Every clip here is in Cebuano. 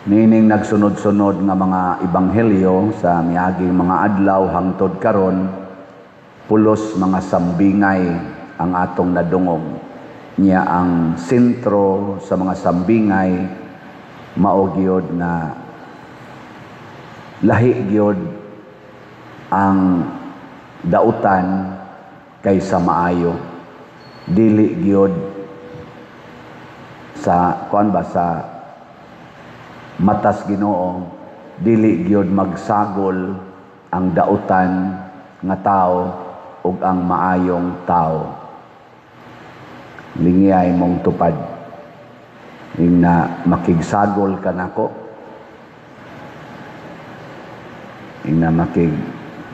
Niining nagsunod-sunod nga mga ebanghelyo sa miaging mga adlaw hangtod karon, pulos mga sambingay ang atong nadungog. Nya ang sentro sa mga sambingay mao gyud nga lahi gyud ang dautan kaysa maayo. Dili gyud sa kuan ba, sa matas Ginoo, dili gyud magsagol ang dautan nga tao ug ang maayong tao. Lingiyay mong tupad. Ingna makigsagol ka nako. Ingna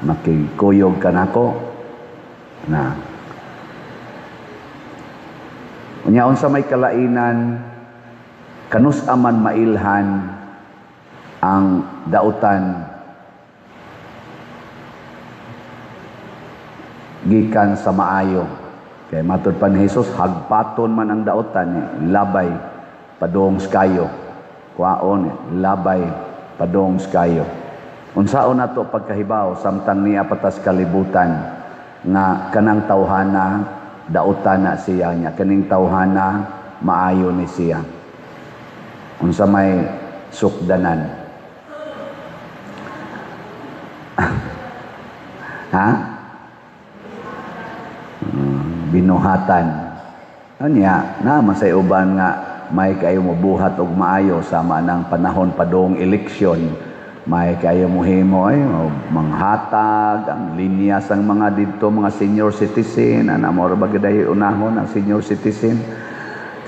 makigkuyog ka nako. Na. Unya unsa may kalainan, kanus-a man mailhan ang dautan gikan sa maayo? Kay matud pa ni Jesus, hagpaton man ang dautan, eh, labay padung kayo. Kuwaon, eh, labay padung kayo. Unsaon nato pagkahibaw samtang niya patas kalibutan nga kanang tawhana dautan na siya niya, kaning tawhana maayo ni siya? Unsa may sukdanan? Ha? Binuhatan. Anya, naman sa uban nga may kayo mobuhat og maayo sama ng panahon padung eleksyon, may kayo mohimo ay manghatag ang linya sang mga didto mga senior citizen ana, mo ra ba gyud unahon ang senior citizen,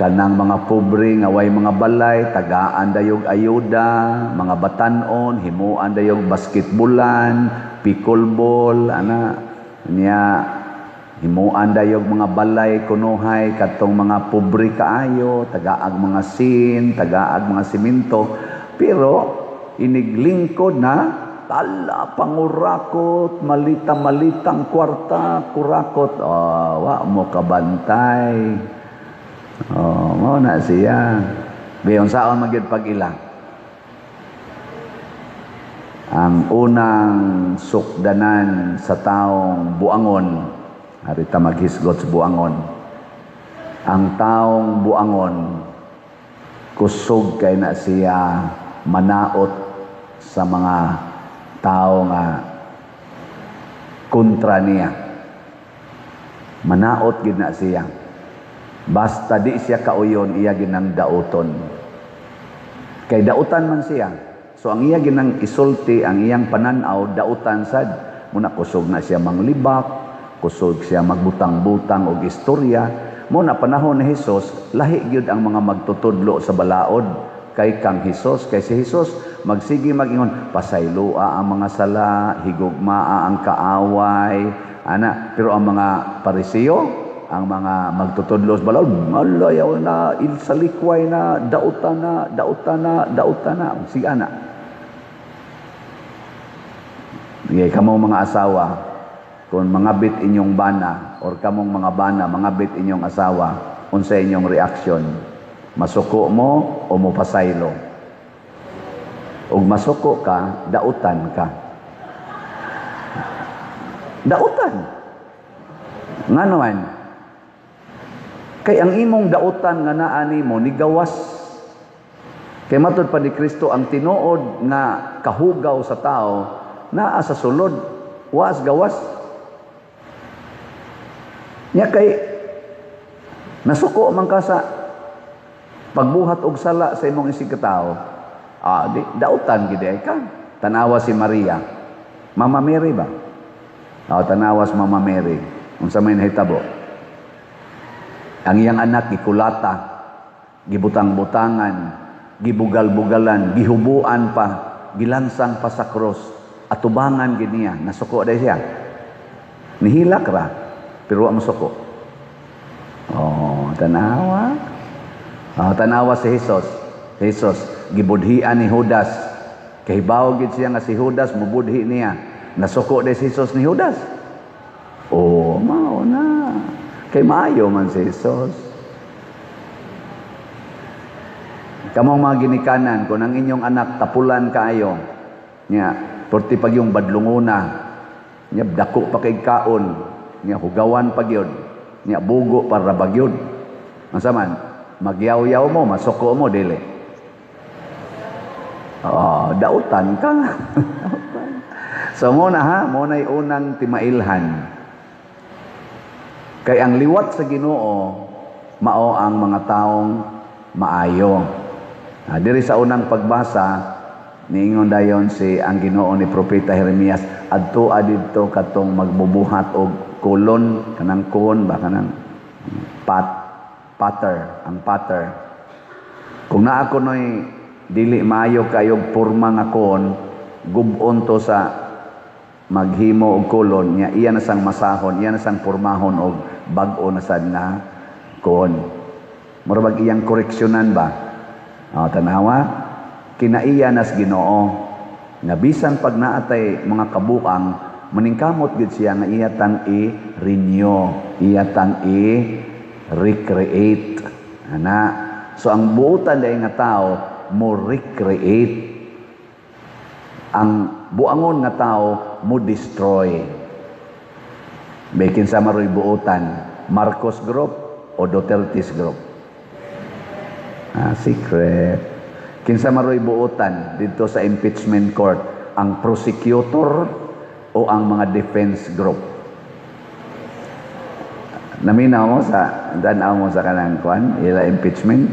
kanang mga pobre nga way mga balay, tagaan dayog ayuda, mga batan-on himuan dayog basketballan, pickleball ana, niya himuan dayog mga balay kunuhay kadtong mga pobre kaayo, tagaag mga sin, tagaag mga simento, pero iniglingkod na tala pangurakot, malita-malitang kwarta kurakot. Oh, wa mo kabantay. Oh, mao na siya. Biyon saon man gyud pag-ila? Ang unang sukdanan sa taong buangon, harita maghisgot sa buangon. Ang taong buangon, kusog kay na siya manaot sa mga tao nga kontra niya. Manaot gid na siya. Basta di siya kauyon, iya ginang dauton. Kay dautan man siya. So ang iya ginang isulti, ang iyang pananaw, dautan sad. Muna kusog na siya manglibak, kusog siya magbutang-butang og istorya. Muna panahon ni Hesus, lahi gyud ang mga magtutudlo sa balaod kay kang Hesus, kay si Hesus magsige mag-ingon, pasayloa ang mga sala, higugmaa ang kaaway, ana. Pero ang mga Pariseo, ang mga magtutudlo sa balaod, malayaw na, salikway na, dautan na, dautan na, dautan na. Sige, ana. Sige, kamong mga asawa, kung mga bit inyong bana, or kamong mga bana, mga bit inyong asawa, unsa inyong reaction? Masuko mo o mopasaylo? Ug masuko ka, dautan ka. Dautan. Ngano man? Kay ang imong dautan nga naa nimo nigawas. Kay matud pa ni Kristo, ang tinuod nga kahugaw sa tao naa sa sulod, was gawas. Nya kay nasuko man ka sa pagbuhat og sala sa imong isig katao, di dautan gid ay ka. Tanawa si Maria. Mama Mary ba? Ah, tanawa si Mama Mary. Unsa may nahitabo? Ang iyang anak gikulata, gibutang-butangan, gibugal-bugalan, gihubuan pa, gilansang pa sa cross. Atubangan gid niya, nasuko dai siya. Nihilak ra, pero wa mosuko. Oh, tanawa. Oh, tanawa si Jesus. Jesus gibudhian ni Judas. Kahibaw gid siya nga si Judas mubudhi niya. Nasuko dai si Jesus ni Judas. Oh, mao na. Kay maayo man si Jesus. Kamong mga ginikanan, kung ang inyong anak tapulan kaayo, nya perti pag yung badlungona, nya dako pa kay kaon, nya hugawan pa gyud, nya bugo para bagyod. Unsa man, magyaw-yaw mo, masuko mo, dili? Oh, dautan ka. So mo na ha, mo na'y unang timailhan. Kay ang liwat sa Ginoo mao ang mga taong maayo. Ah, diri sa unang pagbasa, niingon dayon si ang Ginoo ni Propeta Jeremias, adto didto katong magbubuhat og kolon, kanang kon ba, kanang pat patter, ang patter. Kung naa kuno'y dili maayo kayog porma nga kon, gub-on to sa maghimo og kolon nya, iya na sang masahon, iya na sang pormahon og bag-o na sad nga kon. Mura bag iyang koreksyonan ba? Oh, tanawa, kinaiya nas Ginoo nga bisan pag naatay mga kabuang, maningkamot gid siya nga iya tang i-renew, iya tang i-recreate ana. So ang buotan dai nga tao mo recreate, ang buangon nga tao mo destroy. May kinsa maroy buotan, Marcos Group o Duterte's Group? Ah, secret. Kinsa maroy buotan dito sa impeachment court, ang prosecutor o ang mga defense group? Naminaw mo sa tanaw mo sa kanang kwan, ila impeachment?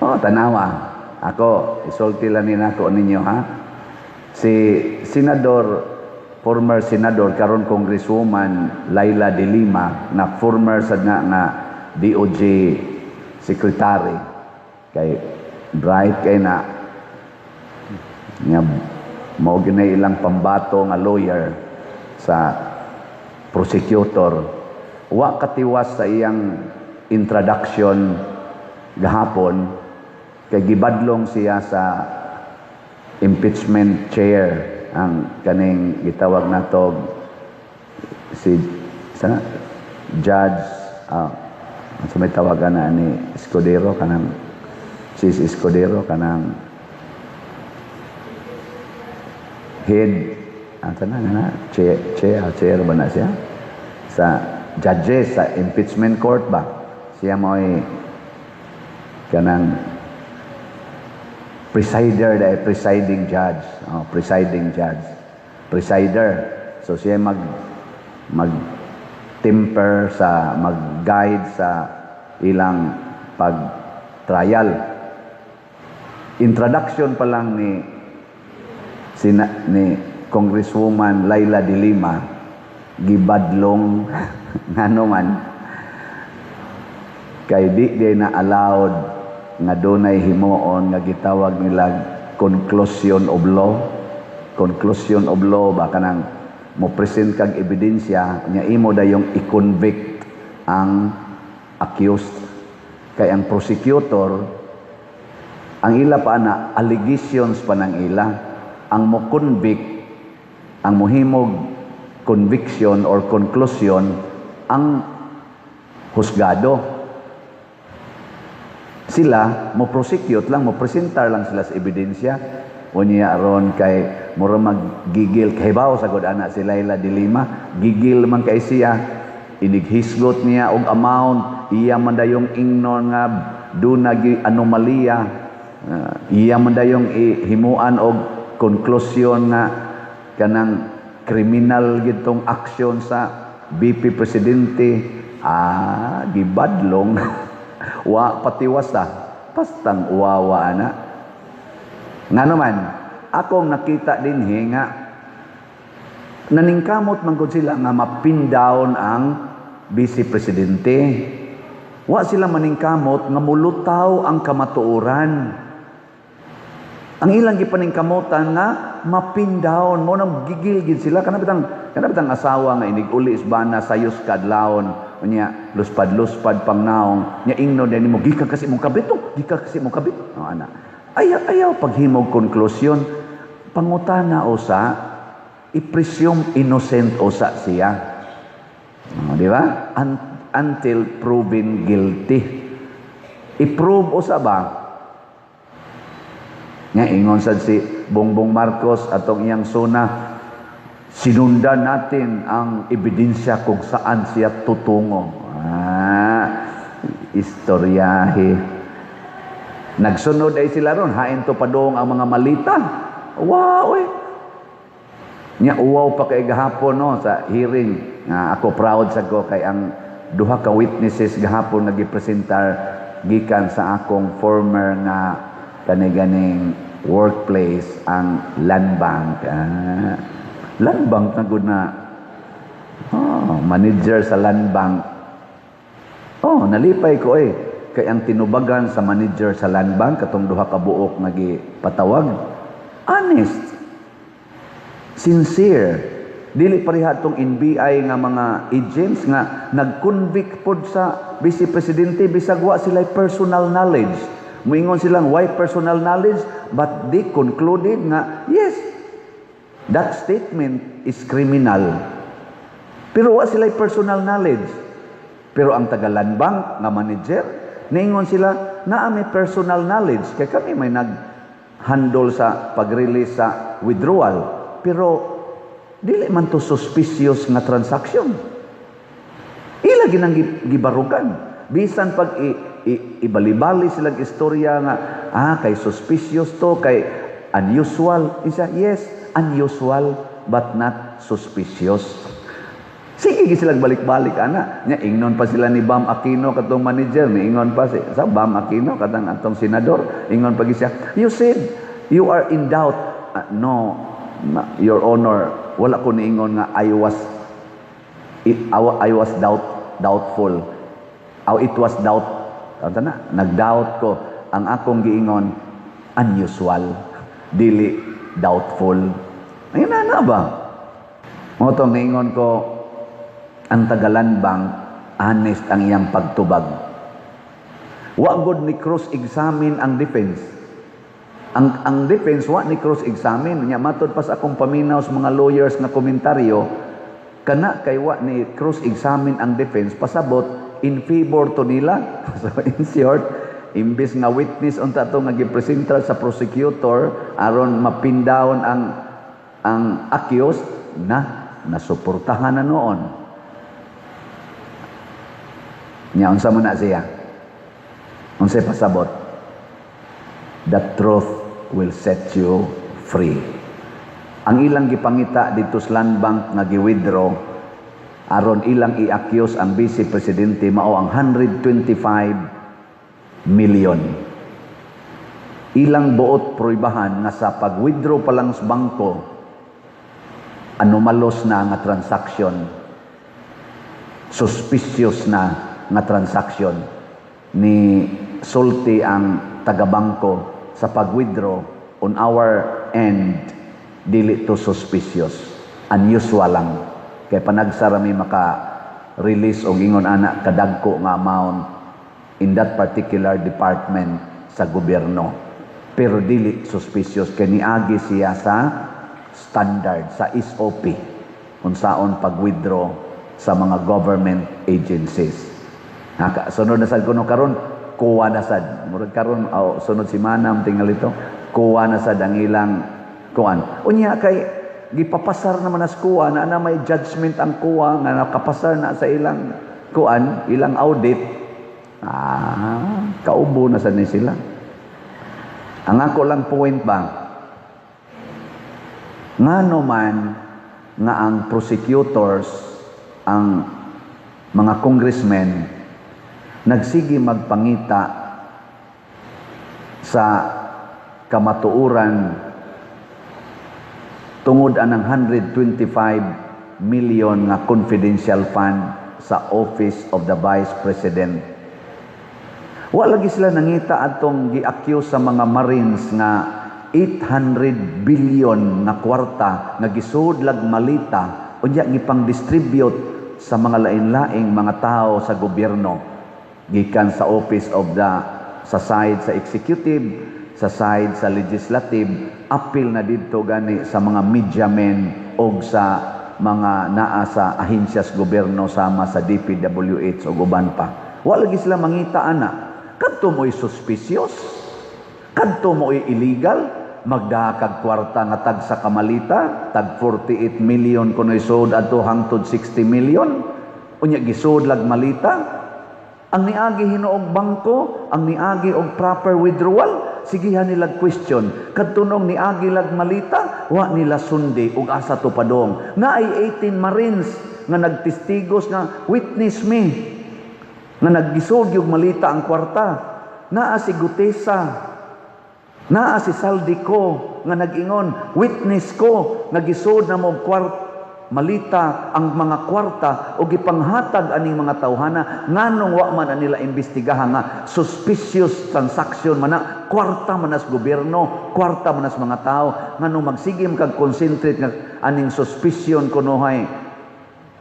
Oh, tanawa. Ako, isulti lang ni nako ninyo ha. Si Senador, former Senador, karon Congresswoman Leila de Lima, na former sad nga nga DOJ Secretary, kay bright kay na nga mao ginay ilang pambato nga lawyer sa prosecutor, wa katiwas sa iyang introduction gahapon kay gibadlong siya sa impeachment chair, ang kaning gitawag nato si sa judge, sa may tawagan na ni Escudero, kanang si Escudero, kanang head ata na na chair, chair, chair ba na siya sa judges sa impeachment court ba. Siya mo'y kanang presider dahil presiding judge, oh, presiding judge, presider. So siya mag mag temper sa mag-guide sa ilang pag-trial. Introduction pa lang ni sina, ni Congresswoman Leila de Lima, gibadlong. Ngano man? Kay di di na allowed nga dunay himuon nga gitawag nila conclusion of law. Conclusion of law ba, kanang mo present kag ebidensya nya imo dayong i-convict ang accused. Kay ang prosecutor, ang ila pa na allegations pa ng ila. Ang mo convict, ang mohimog conviction or conclusion, ang husgado. Sila mo prosecute lang, mo presentar lang sila sa ebidensya. Unya aron kay mura maggigil, kay sa gud ana si Leila de Lima, gigil man kay siya, inighisgot niya og amount, iya man dayong ingnon nga duna gi anomalya, iya man dayong himuan og konklusyon nga kanang kriminal gitong aksyon sa BP presidente. Ah, gibadlong, wa patiwas ah, pastang uwawa ana. Ngano man, akong nakita dinhi nga naningkamot man gud sila nga mapin down ang vice presidente. Wa sila maningkamot nga mulutaw ang kamatuoran. Ang ilang gipaningkamotan nga mapin down mo nang gigil gid sila, kana bitang asawa nga inig uli isbana sayos kadlawon, unya luspad-luspad pang naong nya, ingno din nimo, "Gikan kasi imong kabit to, gikan kasi imong kabit." Oh, ana. Ayaw, ayaw paghimog konklusyon. Pangutana usa, i-presume innocent usa siya. Oh, di ba? Until proven guilty. I-prove usa ba? Nga ingon sad si Bongbong Marcos atong iyang SONA, "Sinundan natin ang ebidensya kung saan siya tutungo." Ah, istoryahe. Nagsunod ay sila ron, hain to padung ang mga malita. Wow, eh. Nya uwaw pa kay gahapon, no, sa hearing. Nga ako proud sa ko kay ang duha ka witnesses gahapon nga gipresentar gikan sa akong former nga kani ganing workplace, ang Land Bank. Ah, Land Bank na gud na. Oh, manager sa Land Bank. Oh, nalipay ko eh. Kay ang tinubagan sa manager sa Land Bank katong duha ka buok nga gipatawag, honest. Sincere. Dili pareha tong NBI nga mga agents nga nag-convict pod sa vice presidente bisag wa sila personal knowledge. Muingon silang why personal knowledge, but they concluded nga yes, that statement is criminal. Pero wa sila personal knowledge. Pero ang taga Land Bank nga manager, niingon sila naa may personal knowledge kay kami may nag-handle sa pag-release sa withdrawal. Pero dili man to suspicious nga transaction. Ila ginang gibarugan. Bisan pag ibalibali silang istorya nga kay suspicious to, kay unusual. Isa, yes, unusual but not suspicious. Sige gi silang balik-balik ana. Nya ingnon pa sila ni Bam Aquino, katong manager, niingon pa si sa Bam Aquino katang atong senador, ingon pa gi siya, "You said you are in doubt." "Ah, no, Your Honor, wala ko niingon nga I was doubtful. Oh, it was doubt. Ano na? Nag-doubt ko. Ang akong giingon, unusual. Dili doubtful." Ayun na na ba? Mao tong niingon ko, ang taga Land Bank, honest ang iyang pagtubag. Wa gud ni cross-examine ang defense. Ang defense wa ni cross-examine. Nya matod pa sa akong paminaw sa mga lawyers nga komentaryo, kana kay wa ni cross-examine ang defense, pasabot in favor to nila. So in short, imbis nga witness unta to nga gipresentar sa prosecutor aron ma-pin down ang accused na nasuportahan na noon. Nya unsa man na siya? Unsay pasabot? The truth will set you free. Ang ilang gipangita dito sa Land Bank nga gi-withdraw aron ilang i-accuse ang vice presidente mao ang 125 million. Ilang buot pruibahan nga sa pag-withdraw pa lang sa bangko, anomalous na nga transaction, suspicious na nga transaction. Ni sulti ang taga-bangko sa pag-withdraw, "On our end, dili to suspicious, unusual lang kay panagsara mi maka release og ingon ana kadagko nga amount in that particular department sa gobyerno, pero dili suspicious kay niagi siya sa standard, sa SOP unsaon pag-withdraw sa mga government agencies." Naka, sunod na sad kuno karon, kuha na sad. Murag karon oh, sunod si Manam tingali to, kuha na sad ang ilang kuan. Unya kay gipapasar naman as kuha na na may judgment ang kuha nga nakapasar na sa ilang kuan, ilang audit. Ah, kaubo na sad ni sila. Ang ako lang point ba, ngano man nga ang prosecutors, ang mga congressmen, nagsige magpangita sa kamatuoran tungod anang 125 million nga confidential fund sa Office of the Vice President? Wa lagi sila nangita atong gi-accuse sa mga Marines nga 800 billion nga kwarta nga gisudlag malita, unya gipang-distribute sa mga lain-laing mga tao sa gobyerno gikan sa office of the, sa side sa executive, sa side sa legislative, apil na didto gani sa mga media men og sa mga naa sa ahensyas gobyerno sama sa DPWH ug uban pa? Wa lagi sila mangita ana. Kadto mo'y suspicious. Kadto mo'y illegal. Magdaha kag kwarta nga tag sa kamalita, tag 48 million kuno'y sud adto hangtod 60 million. Unya gisud lag malita. Ang niagi hinuog bangko, ang niagi og proper withdrawal, sigihan nila question. Kadto nung niagi lag malita, wa nila sundi og asa to padong. Naay 18 Marines nga nagtestigos nga witness me nga naggisud yung malita ang kwarta. Naa si Guteza, naa si Zaldy Co nga nag-ingon, witness ko nga gisud na mo kwarta malita ang mga kwarta o gipanghatag aning mga tawhana. Nganong wa man nila imbestigahan nga suspicious transaction man na, kwarta man as gobyerno, kwarta man as mga tao? Nganong magsige man kag concentrate nga aning suspicion kunohay,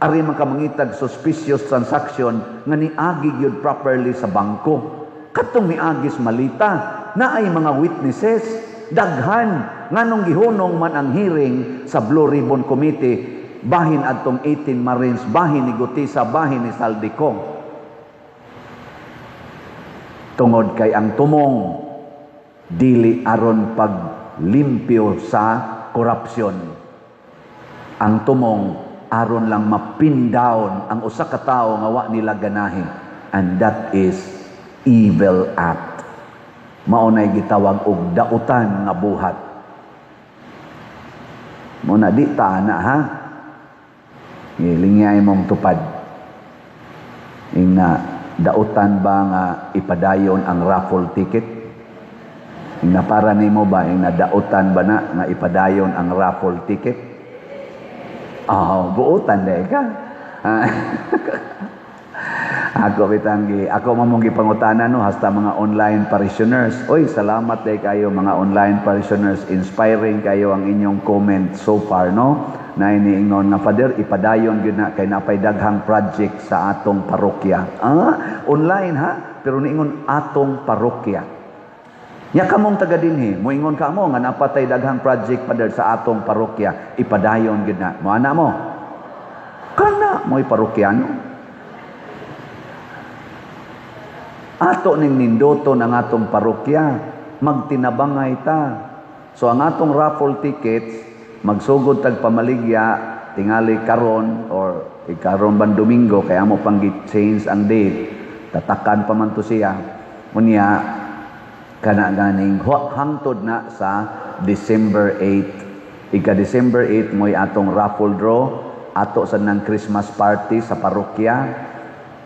ari man ka mangitag suspicious transaction nga niagi gyud properly sa bangko? Katong niagis malita, naay mga witnesses daghan. Nganong gihunong man ang hearing sa Blue Ribbon Committee bahin adtong 18 Marines, bahin ni Guteza, bahin ni Zaldy Co? Tungod kay ang tumong dili aron paglimpyo sa korupsyon. Ang tumong aron lang ma-pin down ang usa ka tawo nga wa nila ganahi, and that is evil act. Mao nay gitawag og dautan nga buhat. Mo na di ta ana ha. Gilingyay mong tupad. Ingna, dautan ba nga ipadayon ang raffle ticket? Ingna, para nimo ba, ingna, dautan ba na nga ipadayon ang raffle ticket? Oh, buutan dai ka. Ah. Ako bitang ako mamong gipangutana, no, hasta mga online parishioners. Oy, salamat day kayo, mga online parishioners. Inspiring kayo ang inyong comment so far, no. Na iniingon nga, "Father, ipadayon gyud na kay napay daghang project sa atong parokya." Ah, online ha, pero niingon atong parokya. Nya kamong taga dinhi, moingon ka mo nga napatay daghang project, Father, sa atong parokya, ipadayon gyud na. Mo ana mo. Kana mo'y parokyano. Ato ning ninduton ang atong parokya, magtinabangay ta. So ang atong raffle tickets, magsugod tag pamaligya tingali karon or ikaron ban Domingo kay amo pang change ang date. Tatakan pa man to siya. Unya kana ganing hangtod na sa December 8. Ika December 8 mo'y atong raffle draw, ato sa nang Christmas party sa parokya.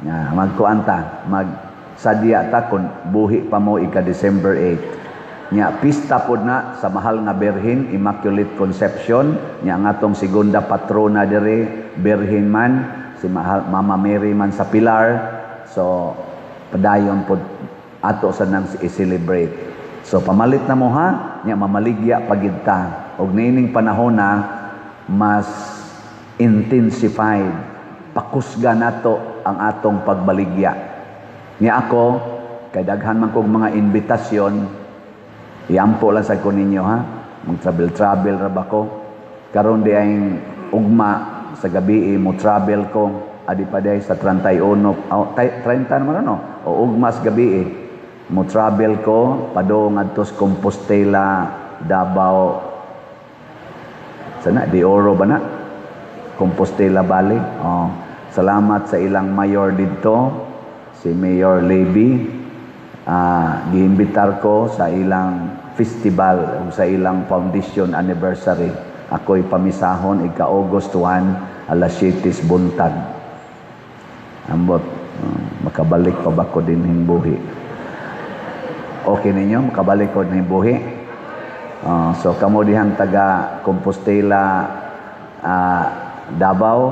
Nga magkuan ta, mag sadya ta kung buhi pa mo ika December 8. Nya pista pod na sa Mahal nga Birhen, Immaculate Conception. Nya ang atong segunda patrona dire, Birhen man, si Mahal, Mama Mary man sa Pilar. So padayon pod ato sa nang i-celebrate. So pamalit na mo ha, nya mamaligya pagid ta. Og niining panahon na mas intensified, pakusga nato ang atong pagbaligya. Nya ako, kay daghan man kog mga imbitasyon, iampo lang sa ko ninyo ha. Mag-travel travel ra ba ko? Karon di ay ugma sa gabi mo travel ko adi pa day sa 31, oh, 30 naman ano, o ugma sa gabi mo travel ko padung adto sa Compostela, Davao, sana de Oro ba na, Compostela Valley. Oh, salamat sa ilang mayor didto, si Mayor Levy. Giimbitar ko sa ilang festival o sa ilang foundation anniversary. Ako'y pamisahon ika August 1 alas 7 buntag. Ambot makabalik pa ba ko dinhing buhi? Okay ninyo, makabalik ko dinhing buhi? So kamo dihang taga Compostela, Davao,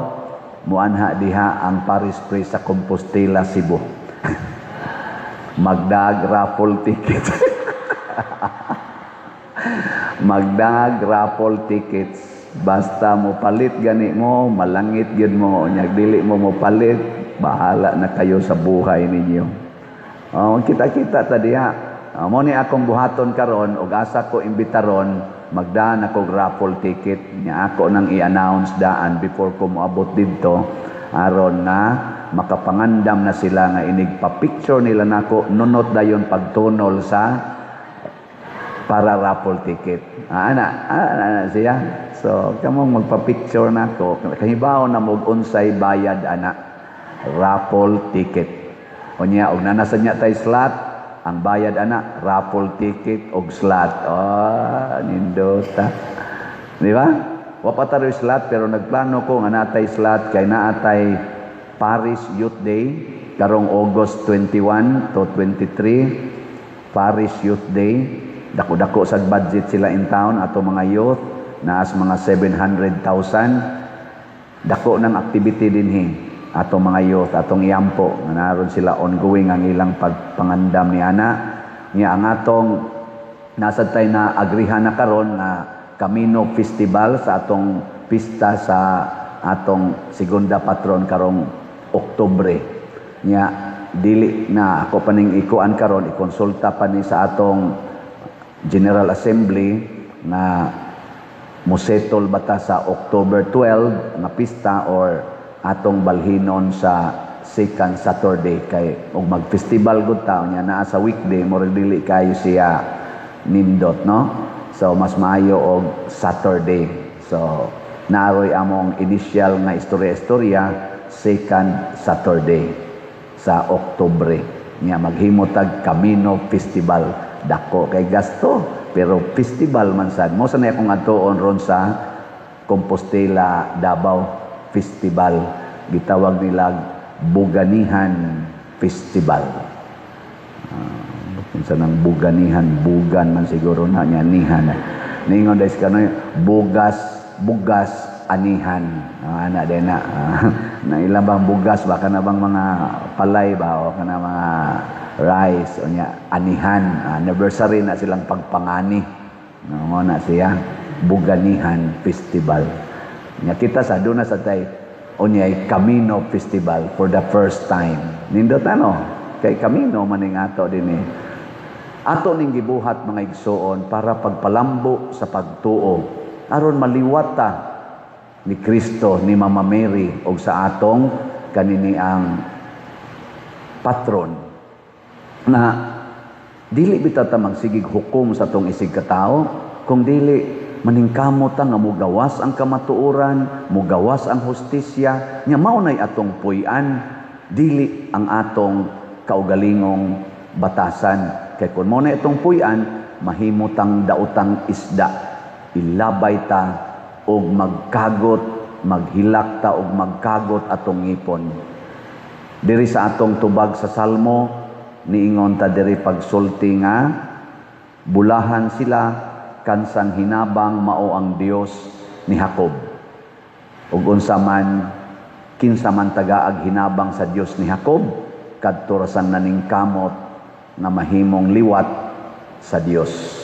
muanha diha ang parish priest sa Compostela, Cebu. Magdag raffle tickets. Magdag raffle tickets. Basta mo palit gani mo, malangit gyud mo. Unya dili mo mo palit, bahala na kayo sa buhay ninyo. Oh, kita-kita ta diha. Oh, mo ni akong buhaton karon ug asa ko imbitaron, magdaan ako raffle ticket. Nya ako nang i-announce daan before ko moabot didto aron na makapangandam na sila nga inig pa-picture nila nako, nunot dayon pagtunol sa para raffle ticket. Ah, ana, ah, ana, ana siya. So, kamong magpa-picture nako, kahibaw na mo unsay bayad ana, raffle ticket. Unya og naa sad nya tay slot, ang bayad ana raffle ticket og slot. Oh, nindota. Di ba? Wa pa tayo slot, pero nagplano ko nga natay slot kay naatay Parish Youth Day karong August 21 to 23, Parish Youth Day. Dako-dako sa budget sila in town ato mga youth, naas mga 700,000. Dako ng activity dinhi ato mga youth, atong iampo nga naron sila, ongoing ang ilang pagpangandam ni ana niya. Ang atong nasa tay na agrihan na karon nga Camino Festival sa atong pista sa atong segunda patron karong Oktubre. Nya dili na ako paning ikuan karon, ikonsulta pa ni sa atong General Assembly nga mosettle bata sa October 12 nga pista or atong balhinon sa second Saturday, kay og mag-festival gud ta nya naa sa weekday, murag dili kayo siya nindot, no? So mas maayo og Saturday. So naroy among initial nga istorya-istorya, second Saturday sa Oktubre nya maghimo tag Camino Festival. Dako kay gasto, pero festival man sad mo sa na akong adtuon ron sa Compostela Davao Festival. Gitawag nila Buganihan Festival. Unsa nang buganihan? Bugan man siguro na niya, nihan. Ningon dahil kanoy bugas, bugas anihan. Ana din na. Na ilang bang bugas ba, kana bang mga palay ba o kana mga rice o nya anihan, anniversary na silang pagpangani. No, mo na siya Buganihan Festival. Nya kita sa doon na sa tay unyay Camino Festival for the first time. Nindot ano? Kay Camino maning ato din eh. Ato ning gibuhat, mga igsoon, para pagpalambo sa pagtuo aron maliwata ni Kristo, ni Mama Mary og sa atong kanini ang patron na dili bitaw ta magsigig hukom sa atong isig katao, kung dili maningkamot ta nga mugawas ang kamatuoran, mugawas ang hustisya nya mao nay atong puy-an, dili ang atong kaugalingong batasan. Kay kung mao na itong puy-an, mahimo tang daotang isda, ilabay ta og magkagot, maghilak ta og magkagot atong ngipon. Diri sa atong tubag sa Salmo, niingon ta diri pagsulti nga bulahan sila kansang hinabang mao ang Dios ni Jacob. Ug unsa man, kinsa man tagaag hinabang sa Dios ni Jacob, kadto ra sang naningkamot nga mahimong liwat sa Dios.